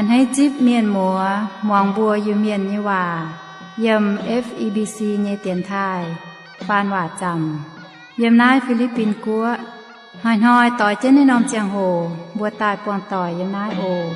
A'hneiv zipv mienh muoz muangx mbuo Iu-Mienh nyei waac yiem F E B C nyei dienx taaih faan waac zaamc yiem naaiv Fi^li^bin Guoqv. Hnoi-hnoi doix jienv naaiv norm ziangh hoc mbuo daaih buangh doic yiem naaiv oc.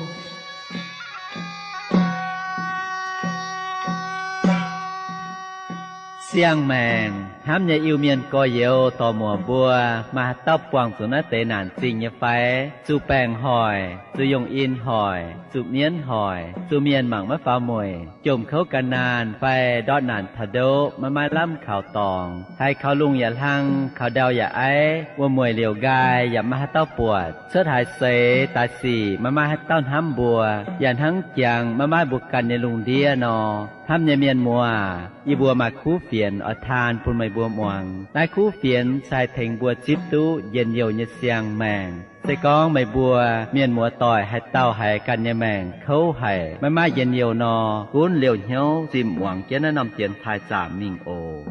Siang-maengc hnamv nyei Iu-Mienh gorx-youz dorc-muoc mbuo, maaih haaix dauh buangh zuqc naaiv deix naanc zingh nyei fai? Zuqc baengc hoic, zuqc yungh in hoic, zuqc mienv hoic, zuqc mienh mangc maiv faaux mueic, jomc kouv gan naanh fai ndortv naanc taux ndoqv maiv maaih lamh kaux dorngx, haiz kaux lungh yaac hlang, kaux ndau yaac aiv, wuom-mueic liouc nqaai yaac maiv maaih haaix dauh buatc, cuotv haaix seix daaih sic maiv maaih haaix dauh hnamv mbuo, yaac hnangv jangx maiv maaih mbuo ganh nyei lungh ndiev nor. Hnamv nyei mienh muoz, yie mbuo maaih kuv fienx oix taan bun meih mbuo muangx. Naaiv kuv fienx se haih tengx mbuo zipv duqv njien-youh nyei siang-maengc. Se gorngv meih mbuo mienh muoz-doic haaix dauh haiz ganh nyei maengc kouv haic, maiv maaih njien-youh nor, gunv liouh hnyouv zimh muangx jienv naaiv norm dienx taaih zaamc mingh oc.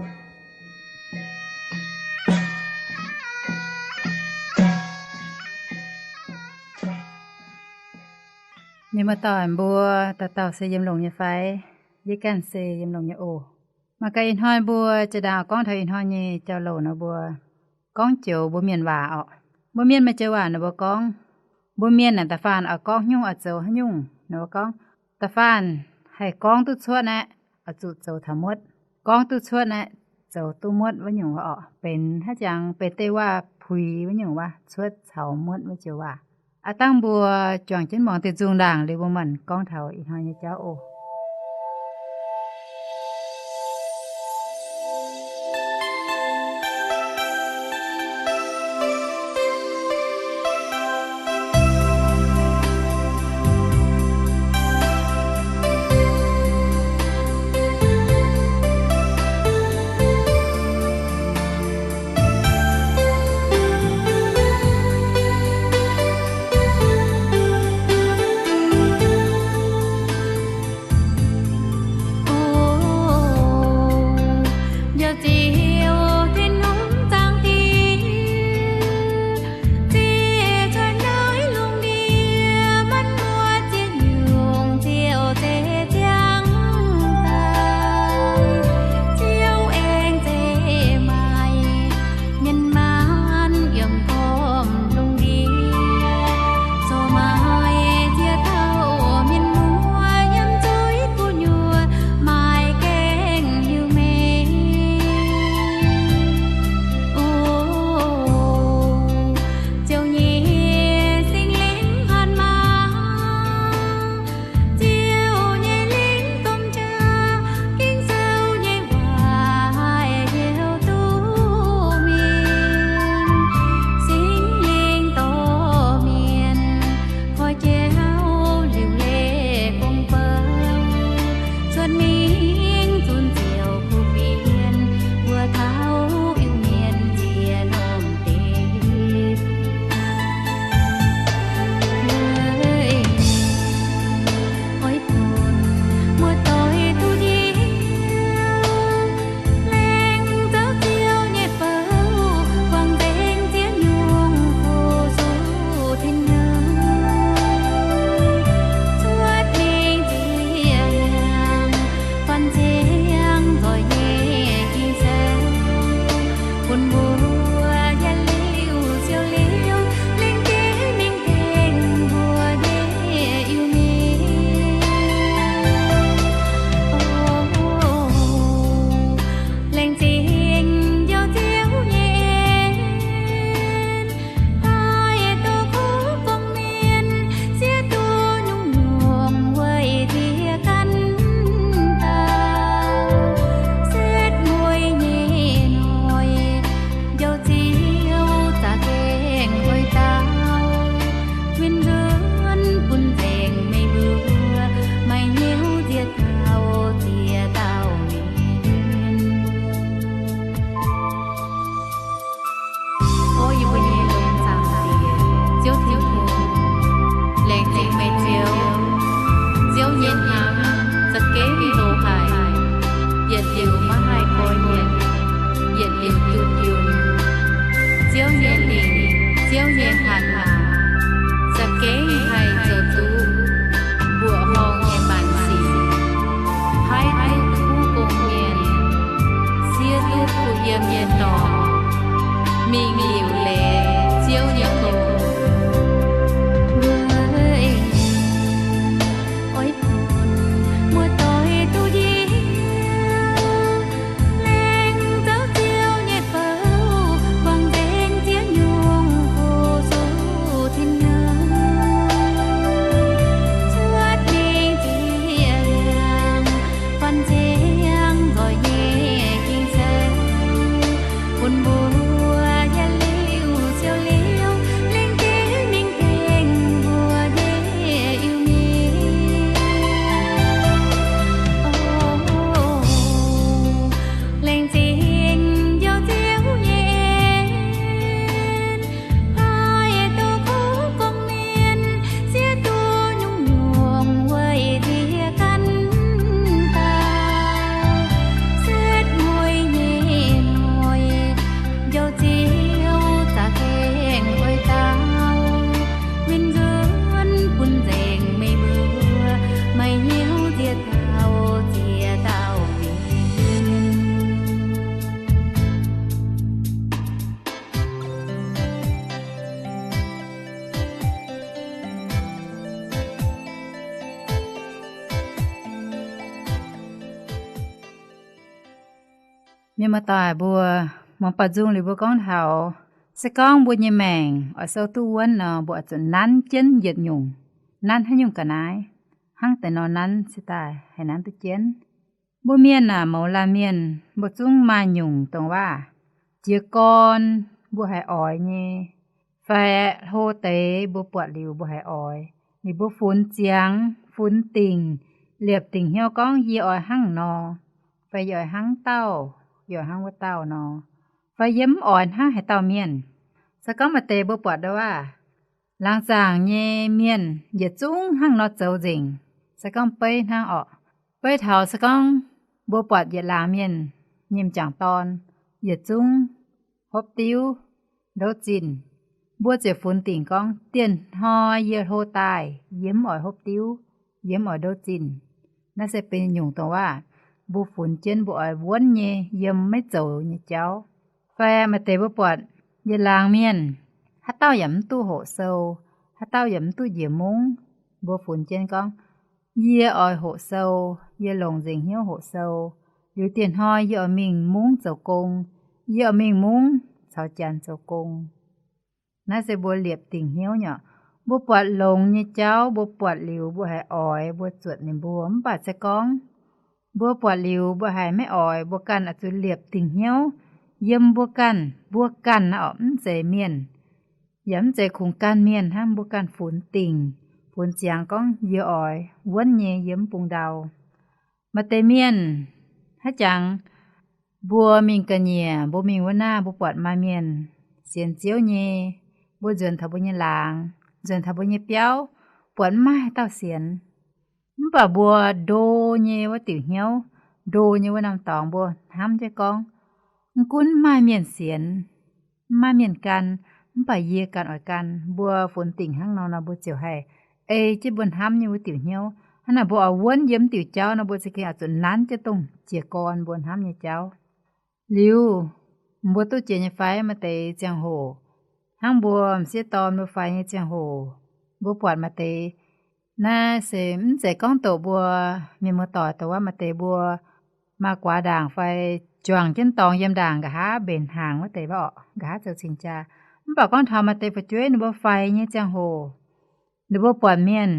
Mienh muoz-doic mbuo, dauh dauh se yiem longx nyei fai? Yie ganh se yiem longx nyei oc. Mangc gaax ih hnoi mbuo jiex ndaangc gorngv taux ih hnoi nyei jauv-louc nor, mbuo gorngv joux mbuo mienh waac orqc. Mbuo mienh maaih joux waac nor mbuo gorngv, mbuo mienh naaic da'faanh oix gorngv nyungc oix zoux haaix nyungc nor mbuo gorngv, da'faanh haih gorngv duqv cuotv naaiv, oix zuqc zoux taux muotv. Gorngv duqv cuotv naaiv, zoux duqv muotv wuov nyungc orqc. Benx haaix jangx, benx deix waac puix wuov nyungc waac, cuotv caux muotv wuov joux waac. Aav dangh mbuo juangc jienv muangx diuh nzung ndaangc liuz mbuo maanc gorngv taux ih hnoi nyei jauv oc. Mienh muoz-doic mbuo, muangx baaux nzung liuz mbuo gorngv taux, se gorngv mbuo nyei maengc oix sou duqv wuonv nor, mbuo oix zuqc nanv jienv yietc nyungc, nanv haaix nyungc ga'naaiv, hnangv deix nor nanv cingx daaih haih nanv duqv jienv. Mbuo mienh aah, mouz laanh mienh mbuo zungv maaih nyungc dongh waac jiez gorn mbuo haih oix nyei, fai hlo deix mbuo buatc liuz mbuo haih oix, liuz mbuo funx ziangx, funx dingc, liepc dingc hnyouv gorngv yie oix hnangv nor, fai yie oix hnangv dauh, yie oix hnangv wuov dauh nor, fai yie mv oix hnangv haaix dauh mienh. Se gorngv maaih deix mbuo buatc ndouv waac laangz zaangc nyei mienh yietc zungv hnangv nor zoux nzengc, se gorngv beiv hnangv orqc. Beiv taux se gorngv mbuo buatc yietc laangz mienh nyei m'jangc dorn yietc zungv hopv diuv, ndouv zinh, mbuo ziouc funx dingc gorngv, dieh hnoi yie hlo daaih yie mv oix hopv diuv, yie mv oix ndouv zinh. Naaiv se benx nyungc dongh waac mbuo funx jienv mbuo oix wuonv nyei, yiem maiv zoux nyei jauv. Fai maaih deix mbuo buatc yietc laangz mienh, haaix dauh yaac mv duqv hoqc sou, haaix dauh yaac mv duqv njiec mungv, mbuo funx jienv gorngv, yie oix hoqc sou, yie longc nzengc hnyouv hoqc sou, liuz dieh hnoi yie oix mingh mungv zoux gong, yie oix mingh mungv caux janx zoux gong. Naaiv se mbuo liepc dingc hnyouv nyei orqc. Mbuo buatc longx nyei jauv, mbuo buatc liuz mbuo haiz oix, mbuo zuotc ninh mbuo. Mv baac se gorngv mbuo buatc liuz mbuo haiz maiv oix, mbuo ganh oix zuqc liepc dingc hnyouv yiem mbuo ganh, mbuo ganh orqc, mv zeiz mienh, yaac mv zeiz kungx ganh mienh hnangv, mbuo ganh funx dingc, funx ziangx gorngv yie oix wuonv nyei, yie mv bungx ndau. Maaih deix mienh, haaix jangx mbuo mingh ga'nyiec, mbuo mingh wuov naaiv, mbuo buatc maaih mienh sienx Ziouv nyei, mbuo nzuonx taux mbuo nyei laangz, nzuonx taux mbuo nyei biauv, buatc mv maaih haaix dauh sienx. Mv baac mbuo ndo nyei wuov diuc hnyouv, ndo nyei wuov norm dorngx mbuo hnamv jienv gorngv, mv gunv mv maaih mienh sienx, mv maaih mienh gan, mv baac yie ganh oix gan. Mbuo funx dingc hnangv nor nor, mbuo ziouc haih ei jienv mbuo hnamv nyei wuov diuc hnyouv. Hnangv naaic mbuo oix wuonv yiem diuc jauv nor, mbuo za'gengh oix zuqc nanv jienv dongh jiez gorn mbuo hnamv nyei jauv. Liuz, mbuo duqv jiex nyei fai maaih deix ziangh hoc, hnangv mbuo m'sieqv dorn mbuo faix nyei ziangh hoc, mbuo buatc maaih deix, naaiv se mv zeiz gorngv doqc mbuo mienh muoz-doic, doqc wuov maaih deix mbuo maaih guaax ndaangc fai juangc jienv dorngx yiem ndaangc nqa'haav mbenc hnaangx wuov deix mv baac orqc, nqa'haav zoux cing-jaa. Mv baac gorngv taux maaih deix fu'jueiv ninh mbuo faix nyei ziangh hoc, ninh mbuo buatc mienh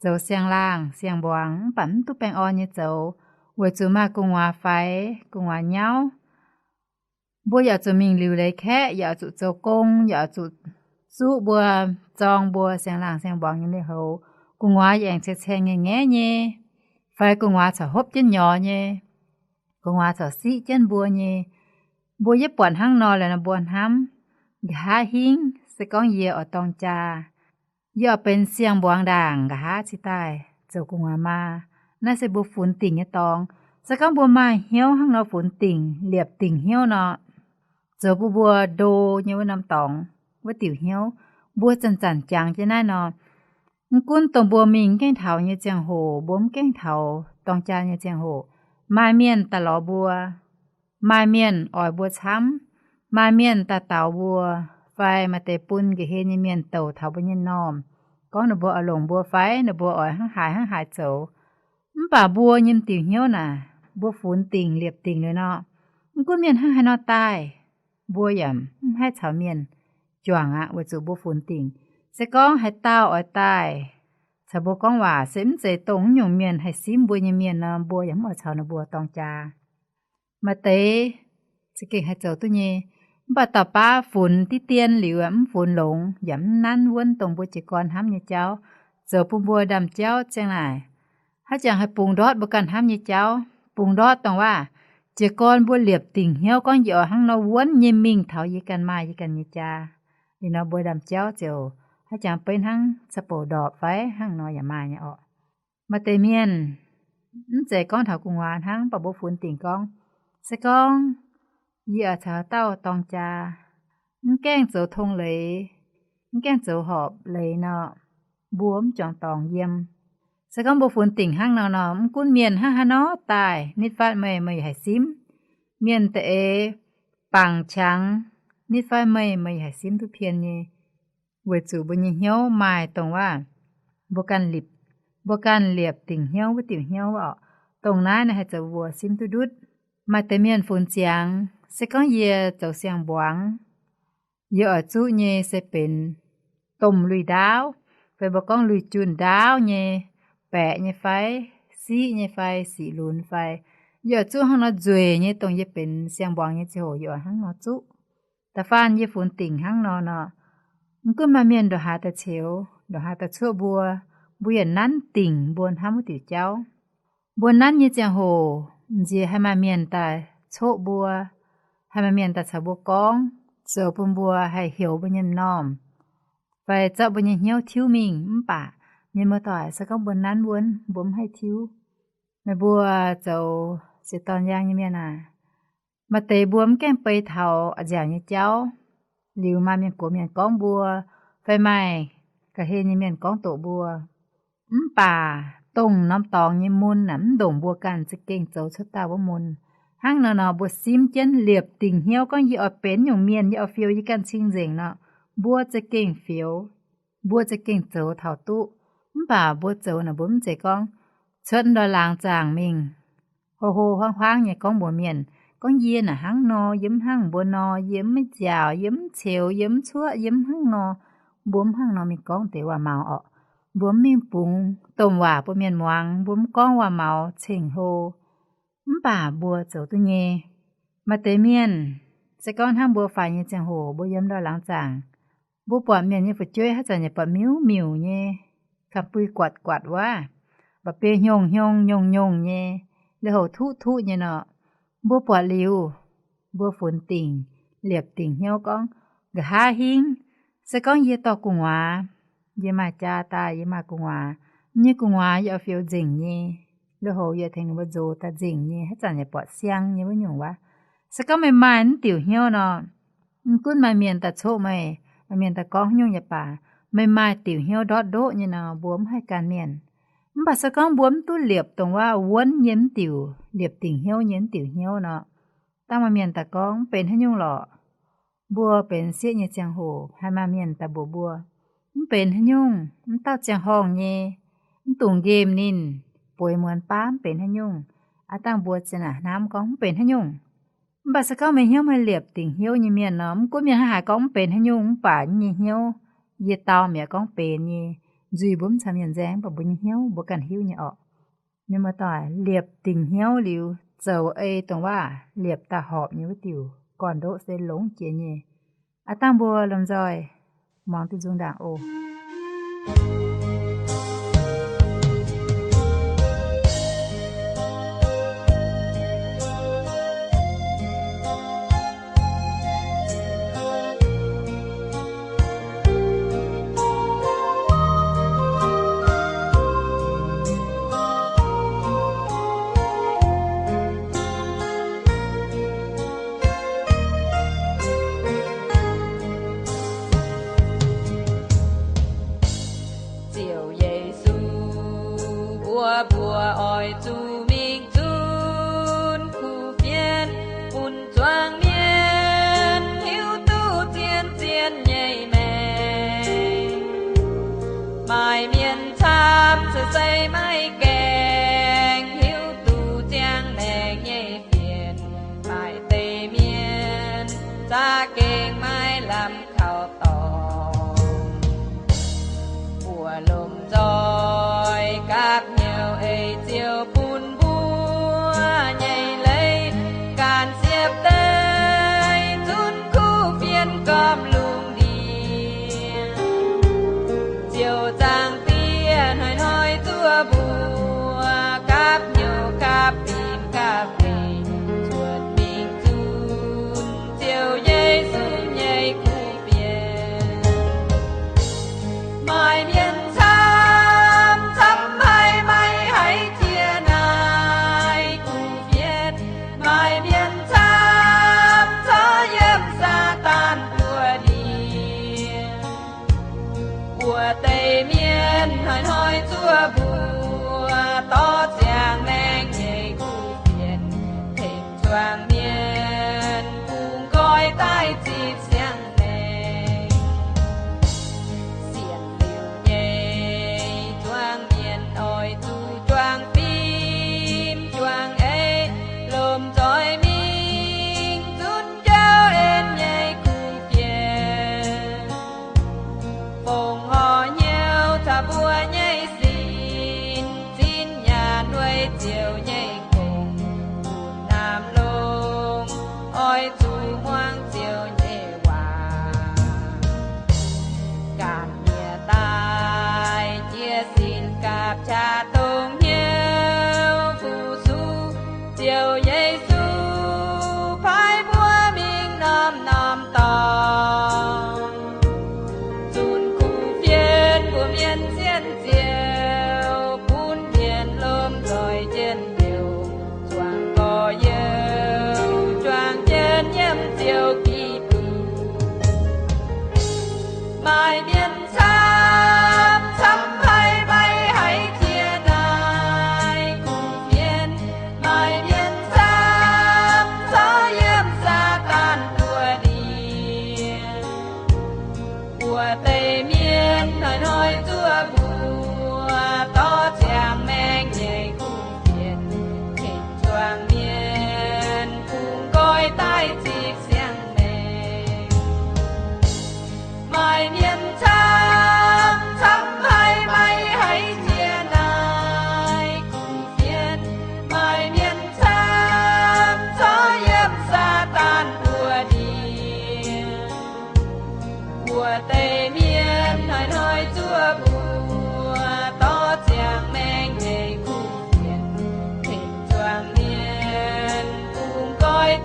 zoux siang-laangh siang-mbuangz mv baac mv duqv baengh orn nyei zoux, weic zuqc maaih gu'nguaaz faix, gu'nguaaz nyauv. Mbuo yaac zuqc mingh liuc leiz kaeqv, yaac zuqc zoux gong, yaac zuqc zuqv mbuo, zorng mbuo siang-laangh siang-mbuangz nyei lui-houx. Gu'nguaaz yaac aengx caeng-caeng ngaeqv-ngaeqv nyei, fai gu'nguaaz corc hopv jienv nyorx nyei, gu'nguaaz corc siqv jienv mbuo nyei. Mbuo yietv buatc hnangv nor liuz nor mbuo hnamv, nqa'haav hingv se gorngv yie oix dorng jaa, yie oix benx siang-mbuangz ndaangc nqa'haav cingx daaih zoux gu'nguaaz maa. Naaiv se mbuo funx dingc nyei dorngx. Se gorngv mbuo maaih hnyouv hnangv nor funx dingc, liepc dingc hnyouv nor, zoux bun mbuo ndo nyei wuov norm dorngx, wuov diuc hnyouv, mbuo zanc-zanc jangx jienv naaiv nor, mv gunv dongh mbuo mingh mv gaengh taux nyei ziangh hoc, mbuo mv gaengh taux dorng jaa nyei ziangh hoc, maaih mienh daaih lorz mbuo, maaih mienh oix mbuo camv, maaih mienh daaih daux mbuo, fai maaih deix bun nqa'hien nyei mienh douc taux mbuo nyei m'normh, gorngv ninh mbuo oix longc mbuo fai ninh mbuo oix hnangv haaix hnangv haaix zoux. Mv baac mbuo nyei diuc hnyouv naaic, mbuo funx dingc liepc dingc liuz nor, mv gunv mienh hnangv haaix nor daaih, mbuo yaac mv haih caux mienh juangc aqv, weic zuqc mbuo funx dingc. Se gorngv haaix dauh oix daaih caux mbuo gorngv waac se mv zeiz dongh naaiv nyungc mienh haih simv mbuo nyei mienh nor, mbuo yaac mv oix caux ninh mbuo dorng jaa. Maaih deix za'gengh haih zoux duqv nyei, mv baac dauh baav funx diqv dien liuz mv funx longx yaac mv nanv wuonv dongh mbuo jiez gorn hnamv nyei jauv, zoux bun mbuo ndaamv-jauv ziang naaic. Haaix jangx haih bungx ndortv mbuo ganh hnamv nyei jauv, bungx ndortv dongh waac jiez gorn mbuo liepc dingc hnyouv gorngv yie oix hnangv nor wuonv nyei mingh taux yie ganh maaih yie ganh nyei jaa. Liuz nor mbuo ndaamv-jauv ziouc haaix jangx beiv hnangv ca'bouc ndorpc fai hnangv nor yaac maaih nyei orqc. Maaih deix mienh, mv zeiz gorngv taux gu'nguaaz hnangv, mv baac mbuo funx dingc gorngv, se gorngv yie oix caux dauh dorng jaa, mv gaengh zoux tong leiz, mv gaengh zoux horpc leiz nor, mbuo mv juangc dorngx yiem. Se gorngv mbuo funx dingc hnangv nor nor, mv gunv mienh hnangv haaix nor daaih, nitv fatv meih, meih yaac haih simv. Mienh da'eix bangc qangx, nitv fatv meih, meih yaac haih simv duqv pien nyei. Weic zuqc mbuo nyei hnyouv maaih dongh waac mbuo ganh lipc, mbuo ganh liepc dingc hnyouv wuov diuc hnyouv orqc. Dongh naaiv naaiv haih zoux mbuo simv duqv ndutv. Maaih deix mienh funx ziangx, se gorngv yie zoux siang-mbuangz, yie oix zuqv nyei se benx domh lui-ndaauv, fai mbuo gorngv lui-junh ndaauv nyei, baeqc nyei fai, siqv nyei fai, siqv lunx fai. Yie oix zuqv hnangv nor nzueic nyei, dongh yie benx siang-mbuangz nyei ziangh hoc yie oix hnangv nor zuqv. Da'faanh yie funx dingc hnangv nor nor, mv gunv maaih mienh ndongc haaix daaih ceux, ndongc haaix daaih cuoqv mbuo, mbuo yaac nanv dingc mbuo hnamv wuov diuc jauv. Mbuo nanv nyei ziangh hoc, m'nziex haih maaih mienh daaih coqv mbuo, haih maaih mienh daaih caux mbuo gorngv, zoux bun mbuo haih heuc mbuo nyei m'normh, fai zorqv mbuo nyei hnyouv tiuv mingh. Mv baac mienh muoz-doic, se gorngv mbuo nanv wuonv, mbuo mv haih tiuv. Meih mbuo zoux ziex dorn yaang nyei mienh aac, maaih deix mbuo mv gaengh bei taux a'nziaauc nyei jauv, liuz maaih mienh gox mienh gorngv mbuo, fai maaih ga'hlen nyei mienh gorngv doqc mbuo. Mv baac dongh norm dorngx nyei mun aeqv, mv ndongc mbuo ganh za'gengh zoux cuotv daaih wuov mun. Hnangv nor nor mbuo simv jienv liepc dingc hnyouv gorngv yie oix benx nyungc mienh, yie oix fioux yie ganh cing-nzengc nor, mbuo za'gengh fioux, mbuo za'gengh zoux taux duqv. Mv baac mbuo zoux naaic mbuo mv zeiz gorngv cuotv ndoi laangz zaangc mingh, hlo hlo huaangv huaangv nyei gorngv mbuox mienh gorngv yie naaic hnangv nor, yie mv hnangv mbuo nor, yie mv maiv nziaauc, yie mv ceux, yie mv cuoqv, yie mv hnangv nor. Mbuo mv hnangv nor mingh gorngv deix waac-maux orqc. Mbuo mv mingh bungx domh waac bun mienh muangx, mbuo mv gorngv waac-maux ceng-hlo. Mv baac mbuo zoux duqv nyei. Maaih deix mienh, se gorngv hnangv mbuo faix nyei ziangh hoc mbuo yiem ndoi laangz zaangc, mbuo buatc mienh nyei fu'jueiv haaix zanc yaac buatc miuc-miuc nyei, kamx bui guatc guatc wuov, mba'biei hnyongx hnyongx nyongc nyongc nyei, lui-houx tuqv tuqv nyei nor, mbuo buatc liuz, mbuo funx dingc, liepc dingc hnyouv gorngv, nqa'haav hingv, se gorngv yie dorh gu'nguaaz, yie maaih jaa daaih, yie maaih gu'nguaaz, yie nyei gu'nguaaz yie oix fioux nzengc nyei, lui-houx yie tengx ninh mbuo nzox daaih nzengc nyei, haaix zanc yaac buatc siang nyei wuov nyungc wuov. Se gorngv meih maaih naaiv diuc hnyouv nor, mv gunv maaih mienh daaih coqv meih, maaih mienh daaih gorngv haaix nyungc yaac baac, meih maaih diuc hnyouv ndortv ndoqv nyei nor, mbuo mv haih gan mienh. Mv baac se gorngv mbuo mv duqv liepc dongh wuov wuonv nyei mv diuc, liepc dingc hnyouv nyei mv diuc hnyouv nor, dangh maaih mienh daaih gorngv mv benx haaix nyungc lorqc. Mbuo benx sieqv nyei ziangh hoc haih maaih mienh daaih mbuox mbuo, mv benx haaix nyungc, mv dauh ziangh horngh nyei, mv dungx nqemh ninh, bueix muonz baav mv benx haaix nyungc. Aav dangh mbuo zinh naaic hnamv gorngv mv benx haaix nyungc. Mv baac se gorngv meih hnyouv meih liepc dingc hnyouv nyei mienh nor, mv gunv mienh haaix haiz gorngv mv benx haaix nyungc, mv baac yie nyei hnyouv, yie dau mi'aqv gorngv benx nyei. Nzuih mbuo mv caux mienh nzaeng, mv baac mbuo nyei hnyouv mbuo ganh hiuv nyei orqc. Mienh muoz-doic, liepc dingc hnyouv liuz, zoux ei dongh waac liepc daaih horpc nyei wuov diuc gorn-ndoqv se longx jiex nyei. Aav dangh mbuo lomh nzoih muangx duqv nzung ndaangc oc.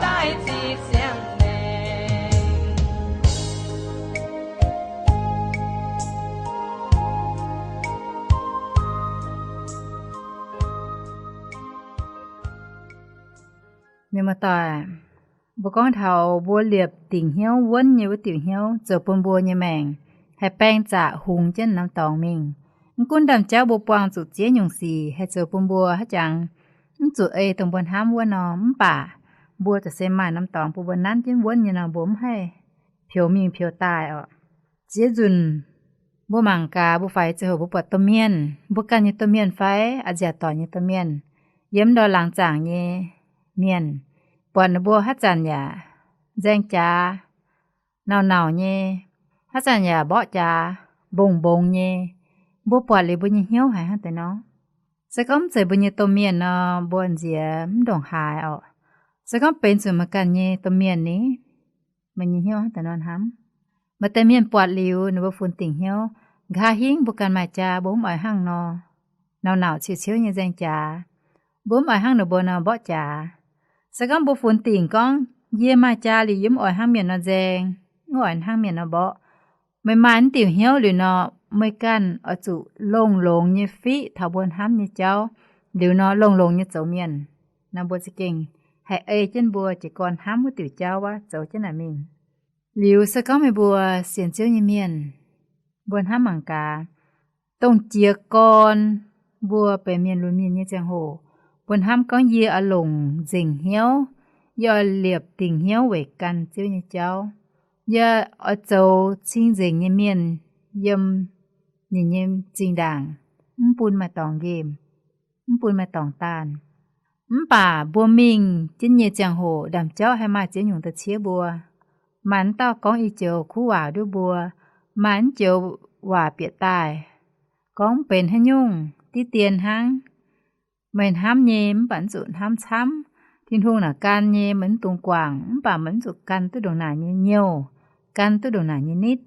daaih ziqc siang-maengc. Mienh muoz-doic, mbuo gorngv taux mbuo liepc dingc hnyouv wuonv nyei wuov diuc hnyouv zoux bun mbuo nyei maengc haih baeng zaqc hungx jienv norm dorngx mingh. Mv gunv ndaamv-jauv mbuo buangh zuqc ziex nyungc sic haih zoux bun mbuo haaix jangx mv zuqc ei dongh mbuo hnamv wuov nor, mv baac mbuo za'gengh maaih norm dorngx bun mbuo nanv jienv wuonv nyei nor, mbuo mv haih peux mingh peux daaih oc. Ziex nzunc mbuo mangc gaax, mbuo faix ziangh hoc mbuo buatc domh mienh, mbuo ganh nyei domh mienh fai a'nziaauc doic nyei domh mienh, yiem ndau laangz zaangc nyei mienh, buatc ninh mbuo haaix zanc yaac nzaeng jaax, nauc-nauc nyei, haaix zanc yaac mborqv jaax mbongx-mbongx nyei. Mbuo buatc liuz mbuo nyei hnyouv haiz hnangv deix nor. Se gorngv mv zeiz mbuo nyei domh mienh nor, mbuo nziex mv ndongc haaix oc. Se gorngv benx zuqc meih ganh nyei domh mienh ni, meih nyei hnyouv hnangv deix nor hnamv. Maaih deix mienh buatc liuz ninh mbuo funx dingc hnyouv, nqa'haav hingv mbuo ganh maaih jaa mbuo mv oix hnangv nor, nauc-nauc ciouv-ciouv nyei nzaeng jaax, mbuo mv oix hnangv ninh mbuo nor mborqv jaax. Se gorngv mbuo funx dingc gorngv, yie maaih jaa liuz yie mv oix hnangv mienh nor nzaeng, mv oix hnangv mienh nor mborqv, meih maaih naaiv diuc hnyouv liuz nor, meih ganh oix zuqc longx-longx nyei fiqv taux mbuo hnamv nyei jauv, liuz nor longx-longx nyei zoux mienh. Nor mbuo za'gengh haih ei jienv mbuo jiez gorn hnamv wuov diuc jauv wuov zoux jienv naaic mingh. Liuz se gorngv meih mbuo sienx Ziouv nyei mienh, mbuo hnamv mangc gaax, dongh jiez gorn mbuo benx mienh lunx mienh nyei ziangh hoc, mbuo hnamv gorngv, yie oix longc nzengc hnyouv, yie oix liepc dingc hnyouv weic gan Ziouv nyei jauv. Yie oix zoux cing-nzengc nyei mienh yiem ninh nyei zinh ndaangc, mv bun maaih dorngx nqemh, mv bun maaih dorngx daanh. Mv baac mbuo mingh jienv nyei ziangh hoc, ndaamv-jauv haih maaih ziex nyungc da'ciev mbuo. Maaih dauh gorngv i joux kuv waac nduov mbuo, maaih joux waac bieqc daaih, gorngv benx haaix nyungc diqv dien hnangv. Meih hnamv nyei mv baac mv zuqc hnamv camv. Tin-Hungh naaic gan nyei meih mv dungx guangc, mv baac meih mv zuqc gan duqv ndongc naaic nyei nyouh, gan duqv ndongc naaic nyei nitv.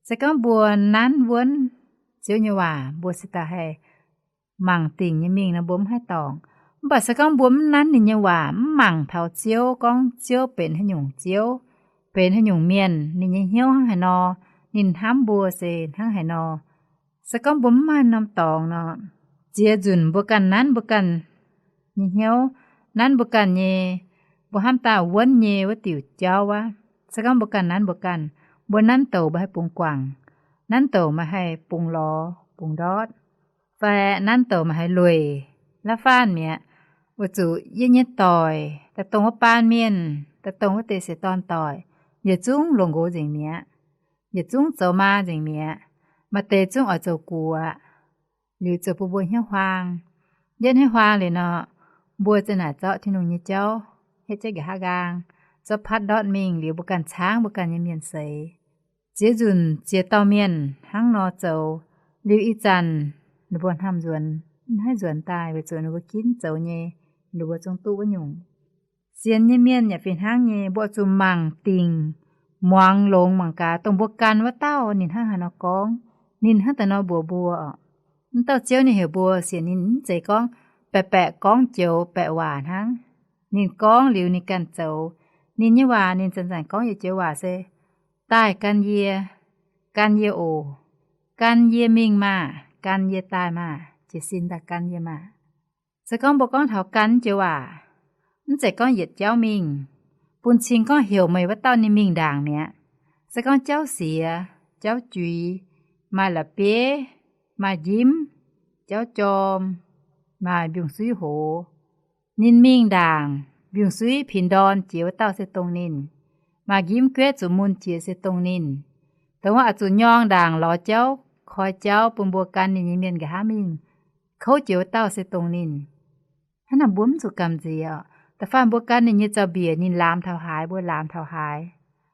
Se gorngv mbuo nanv wuonv Ziouv nyei waac, mbuo se daaih haih mangc dingc nyei mingh nor, mbuo mv haih dorngc. Mv baac se gorngv mbuo mv nanv ninh nyei waac, mv mangc taux Ziouv gorngv Ziouv benx haaix nyungc Ziouv, benx haaix nyungc mienh, ninh nyei hnyouv hnangv haaix nor, ninh hnamv mbuo se hnangv haaix nor, se gorngv mbuo mv maaih norm dorngx nor, ziex nzunc mbuo ganh nanv mbuo ganh nyei hnyouv, nanv mbuo ganh nyei, mbuo hnamv daaih wuonv nyei wuov diuc jauv wuov. Se gorngv mbuo ganh nanv mbuo ganh, mbuo nanv douc mbuo haih bungx guangc, nanv douc meih haih bungx lorz bungx ndortv, fai nanv douc meih haih lueic la'faanh mi'aqv. Weic zuqc yie nyei doic daaih dongh wuov baan mienh, daaih dongh wuov deix seix dorn doic, yietc zungv longc nqox nzengc mi'aqv. Yietc zungv zoux maa nzengc mi'aqv. Maaih deix zungv oix zoux guoqv, liuz zoux bun mbuo hnyouv huaang. Yietv hnyouv huaang liuz nor, mbuo za'naaic zorqv Tin-Hungh nyei jauv hietv jienv nqa'haav nqaang, zorqv patv ndortv mingh liuz mbuo ganh caangv mbuo ganh nyei mienh seix. Ziex nzunc ziex dauh mienh hnangv nor zoux, liuz ih zanc ninh mbuo hnamv nzuonx, mv haih nzuonx daaih weic zuqc ninh mbuo ginv zoux nyei, ninh mbuo zungv duqv wuov nyungc. Sienx nyei mienh yaac fih hnangv nyei, mbuo zuqc mangc dingc, muangx longx mangc gaax dongh mbuo gan wuov dauh ninh hnangv haaix nor gorngv, ninh hnangv daaih nor mbuox mbuo. Mv dauh Ziouv ninh heuc mbuo sienx ninh mv zeiz gorngv baeqc baeqc gorngv joux baeqc waac hnangv. Ninh gorngv liuz ninh ganh zoux. Ninh nyei waac ninh zanc-zanc gorngv yietc joux waac se, daaih gan yie, gan yie oc, gan yie mingh maah, gan yie daaih maah, jiez sin daaih gan yie maah. Se gorngv mbuo gorngv taux gan joux waac, mv zeiz gorngv yietc jauv mingh, bun cing gorngv heuc meih wuov dauh ninh mingh ndaangc mi'aqv. Se gorngv jauv siex, jauv juiz, maaih la'bieiv, maaih njimv, jauv jorm, maaih mbiungc-suiv hoz, ninh mingh ndaangc, mbiungc-suiv pin ndorn jiex wuov dauh se dongh ninh, maaih njimv guetv zuqc mun jiex se dongh ninh. Dongh wuov oix zuqc nyorng ndaangc lorz jauv, koi jauv bun mbuo gan ninh nyei mienh nqa'haav mingh, kouv jiex wuov dauh se dongh ninh. Hnangv naaic mbuo mv zuqc gamh nziex. Da'faanh mbuo gan ninh nyei zaux-mbiec ninh laamx taux haaix mbuo laamx taux haaix,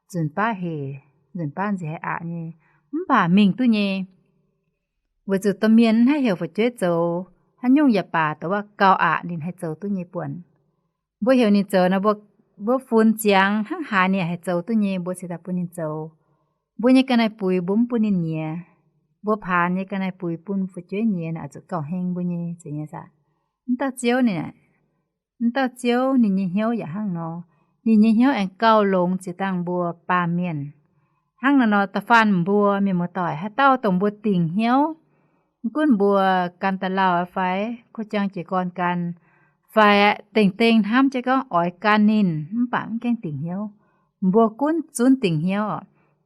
nzunc baav hec, nzunc baav nziex haiz aqc nyei, mv baac mingh duqv nyei. Weic zuqc domh mienh mv haih heuc fu'jueiv zoux haaix nyungc yaac baac dongh wuov gauh aqc ninh haih zoux duqv nyei buonc. Mbuo heuc ninh zoux nor, mbuo, mbuo funx ziangx hnangv haaix ninh haih zoux duqv nyei, mbuo cingx daaih bun ninh zoux. Mbuo nyei ga'naaiv-buix mbuo mv bun ninh nyiex. Mbuo paanx nyei ga'naaiv-buix bun fu'jueiv nyiex naaic zuqc gauh heng mbuo nyei, zeiz nyei saah? Mv dauh Ziouv ninh, mv dauh Ziouv ninh nyei hnyouv yaac hnangv nor. ninh nyei hnyouv aengx gauh longx ziex dangh mbuo baamh mienh. Hnangv naaiv nor, da'faanh mbuo mienh muoz-doic, haaix dauh dongh mbuo dingc hnyouv, mv gunv mbuo gan da'lauh fai kuv jangx jiez gorn gan, fai dengh dengh hnamv jienv gorngv oix gan ninh mv baac mv gaengh dingc hnyouv, mbuo gunv zunv dingc hnyouv oc.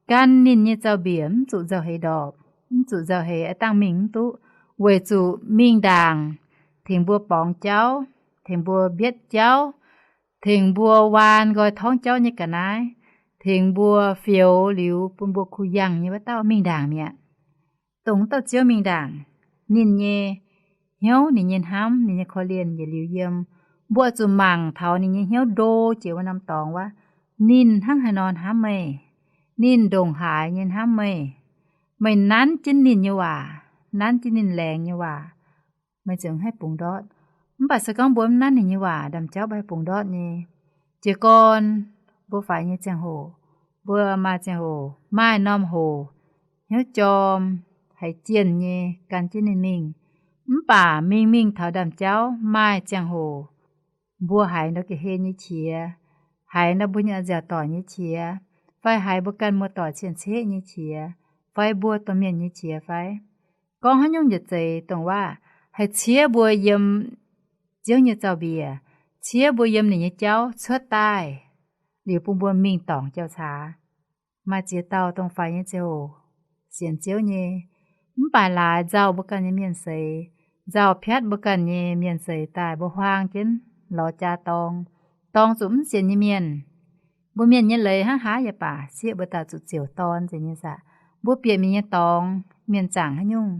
Gan ninh nyei zaux-mbiec mv zuqc nzauh heix ndorpc, mv zuqc nzauh heix aqv, dangh mingh mv duqv, weic zuqc mingh ndaangc tengx mbuo borngz jauv, tengx mbuo mbietv jauv, tengx mbuo waan nqoi torngv jauv nyei ga'naaiv, tengx mbuo fioux liuz bun mbuo kuh yangh nyei wuov dauh mingh ndaangc mi'aqv. Dongh dauh Ziouv mingh ndaangc, ninh nyei hnyouv, ninh nyei hnamv, ninh nyei korv-lienh yietc liuz yiem. Mbuo zuqc mangc taux ninh nyei hnyouv ndo jiex wuov norm dorngx wuov, ninh hnangv haaix nor hnamv meih, ninh ndongc haaix nyei hnamv meih. Meih nanv jienv ninh nyei waac, nanv jienv ninh laengz nyei waac, meih ziouc haih bungx ndortv. Mv baac se gorngv mbuo mv nanv ninh nyei waac, ndaamv-jauv mbuo haih bungx ndortv nyei. Jiez gorn mbuo faix nyei ziangh hoc, mbuo maaih ziangh hoc, maaih norm hoc hnyouv jorm, haiz jienh nyei gan jienv ninh mingh. Mv baac mingh mingh taux ndaamv-jauv maaih ziangh hoc, mbuo haiz ndau ga'hlen nyei qiex, haiz ndau mbuo nyei nziaauc doic nyei qiex, fai haiz mbuo ganh muoz-doic cien-ceqv nyei qiex, fai mbuo domh mienh nyei qiex fai gorngv haaix nyungc yietc zeiz dongh waac haih ciev mbuo yiem Ziouv nyei zaux-mbiec, ciev mbuo yiem ninh nyei jauv cuotv daaih, liuz bun mbuo mingh dorngc jauv-caax. Maaih ziex dauh dongh faix nyei ziangh hoc sienx Ziouv nyei, mv baac laaix nzauh mbuo ganh nyei mienh seix, nzauh piatv mbuo ganh nyei mienh seix daaih, mbuo huaang jienv lorz jaa dorng, dorng zuqc mv sienx nyei mienh. Mbuo mienh nyei leiz hnangv haaix yaac baac, sieqv mbuo daaih zuqc ziouc dorn nzengc nyei saah. Mbuo bieqc mienh nyei dorngx, mienh zaangc haaix nyungc,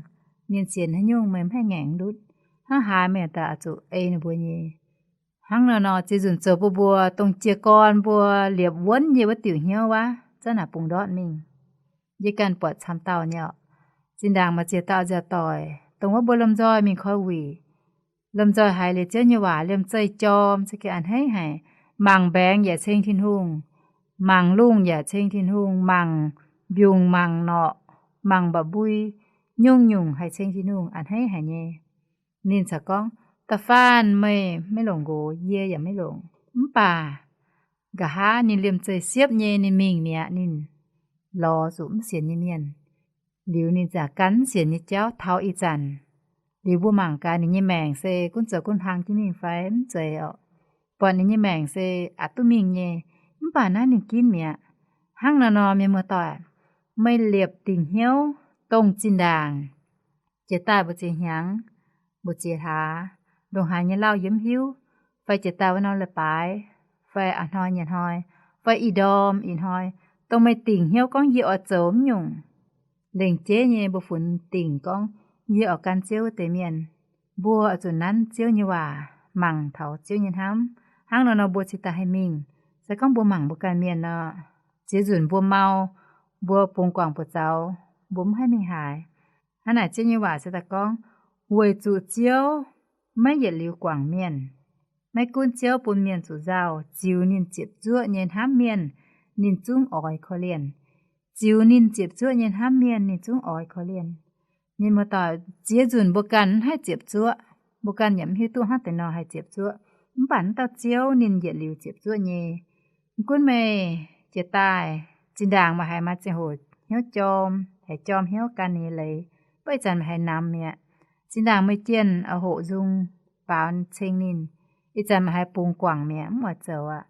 mienh sienx haaix nyungc, meih mv haih ngaengc ndutv. Hnangv haaix meih daaih zuqc ei ninh mbuo nyei. Hnangv naaiv nor, ziex nzunc zoux bun mbuo dongh jiez gorn mbuo liepc wuonv yie wuov diuc hnyouv wuov, zanc naaic bungx ndortv mingh. Yie ganh buatc camv dauh nyei oc. Zinh ndaangc maaih ziex dauh nziaauc doic, dongh wuov mbuo lomh nzoih mingh koi wuic, lomh nzoih haiz liuz Ziouv nyei waac liemh zeih jorm, se gengh a'hneiv haic. Mangc mbaengx yaac ceng Tin-Hungh, mangc lungh yaac ceng Tin-Hungh, mangc mbiungc mangc norqc, mangc mba'mbui, nyungc-nyungc haih ceng Tin-Hungh, a'hneiv haic nyei. Ninh corc gorngv, da'faanh meih maiv longc nqox, yie yaac maiv longc. Mv baac nqa'haav ninh liemh zeih siepv nyei, ninh mingh mi'aqv. Ninh lorz zuqc mv sienx nyei mienh, liuz ninh ziouc gan mv sienx nyei jauv taux ih zanc. Liuz mbuo mangc gaax ninh nyei maengc se gunv zoux gunv hlang jienv mingh fai mv zeiz oc. Buatc ninh nyei maengc se aqc duqv mingh nyei, mv baac naaiv ninh ginv mi'aqv. Hnangv naaiv nor, mienh muoz-doic, meih liepc dingc hnyouv dongh zinh ndaangc jiex daaih mbu'ziex hnyangx, mbu'ziex hlaax, ndongc haaix nyei lauh yie mv hiuv, fai jiex daaih wuov norm leiz-baaix, fai a'hnoi nyei hnoi, fai ih ndorm ih hnoi, dongh meih dingc hnyouv gorngv yie oix zoux mv nyungc, lengc jeiv nyei mbuo funx dingc gorngv yie oix gan Ziouv wuov deix mienh, mbuo oix zuqc nanv Ziouv nyei waac, mangc taux Ziouv nyei hnamv. Hnangv nor nor mbuo cingx daaih haih mingh. Se gorngv mbuo mangc mbuo ganh mienh nor, ziex nzunc mbuo mau, mbuo bungx guangc buoz-zaux, mbuo mv haih mingh haaix. Hnangv naaic Ziouv nyei waac se daaih gorngv, weic zuqc Ziouv maiv yietc liuz guangc mienh. Maiv gunv Ziouv bun mienh zuqc nzauh, ziux ninh ziepc zuoqv nyei hnamv mienh, ninh zungv oix korv-lienh. Ziux ninh ziepc zuoqv nyei hnamv mienh, ninh zungv oix korv-lienh. Mienh muoz-doic, ziex nzunc mbuo ganh mv haih ziepc zuoqv, mbuo ganh yaac mv hiuv duqv hnangv deix nor haih ziepc zuoqv. Mv baac naaiv dauh Ziouv ninh yietc liuz ziepc zuoqv nyei. Mv gunv meih jiex daaih, zinh ndaangc maaih haiz maaih ziangh hoc hnyouv jorm, haiz jorm hnyouv gan ninh nyei leiz, mv baac ih zanc maaih haiz namx mi'aqv. Zinh ndaangc meih jienh oix hoqc nzung baaux ceng ninh, ih zanc maaih haiz bungx guangc mi'aqv, mv oix zoux aqv.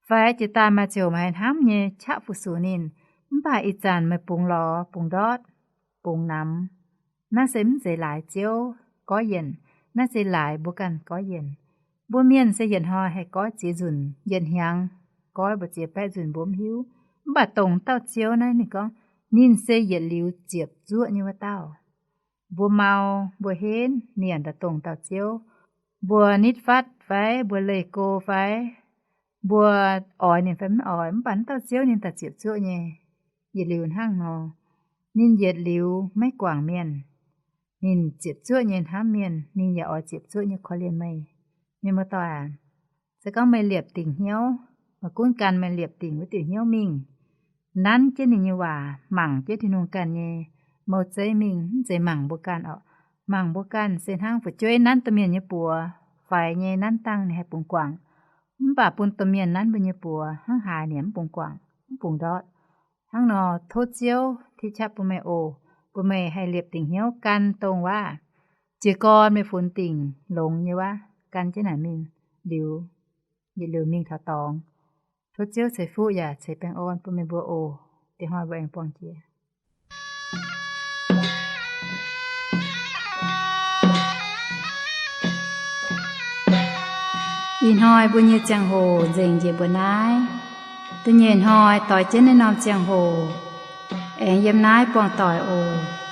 Fai jiex daaih maaih ziouc maaih haiz hnamv nyei qaqv fu-sux ninh, mv baac ih zanc meih bungx lorz, bungx ndortv, bungx namx. Naaiv se mv zeiz laaix Ziouv goiv yienc, naaiv se laaix mbuo ganh goiv yienc. Mbuo mienh se yietc hnoi haih goiv ziex nzunc, yietc hnyangx goiv mbu'ziex baeqv nzunc mbuo mv hiuv. Mv baac dongh dauh Ziouv naaiv ninh gorngv, ninh se yietc liuz ziepc zuoqv nyei wuov dauh. Mbuo mau, mbuo henv, ninh yaac daaih dongh dauh Ziouv. Mbuo nitv fatv fai mbuo leih go fai mbuo oix ninh fai mv oix, mv baac naaiv dauh Ziouv ninh daaih ziepc zuoqv nyei. Yietc liuz hnangv nor, ninh yietc liuz maiv guangc mienh. Ninh ziepc zuoqv nyei hnamv mienh, ninh yaac oix ziepc zuoqv nyei korv-lienh meih. Mienh muoz-doic aac, se gorngv meih liepc dingc hnyouv, maiv gunv gan meih liepc dingc wuov diuc hnyouv mingh, nanv jienv ninh nyei waac, mangc jienv Tin-Hungh ganh nyei mouc zeiv mingh, mv zeiz mangc mbuo ganh oc. Mangc mbuo ganh se hnangv fu'jueiv nanv domh mienh nyei buoz, faix nyei nanv dangh ninh haih bungx guangc. Mv baac bun domh mienh nanv mbuo nyei buoz hnangv haaix ninh mv bungx guangc, mv bungx ndortv. Hnangv nor tov Ziouv tip qaqv bun meih oc. Bun meih haih liepc dingc hnyouv gan dongh waac. Jiez gorn meih funx dingc longx nyei waac, gan jienv naaic mingh liuz, yietc liuz mingh taux dorngx. Tov Ziouv ceix fuqv yaac ceix baengh orn bun meih mbuo oc. Diex hnoi mbuo aengx buangh jiex. Ih hnoi mbuo nyei ziangh hoc nzengc njiec mbuo naaiv. Da'nyeic hnoi doix jienv naaiv norm ziangh hoc aengx yiem naaiv buangh doic oc.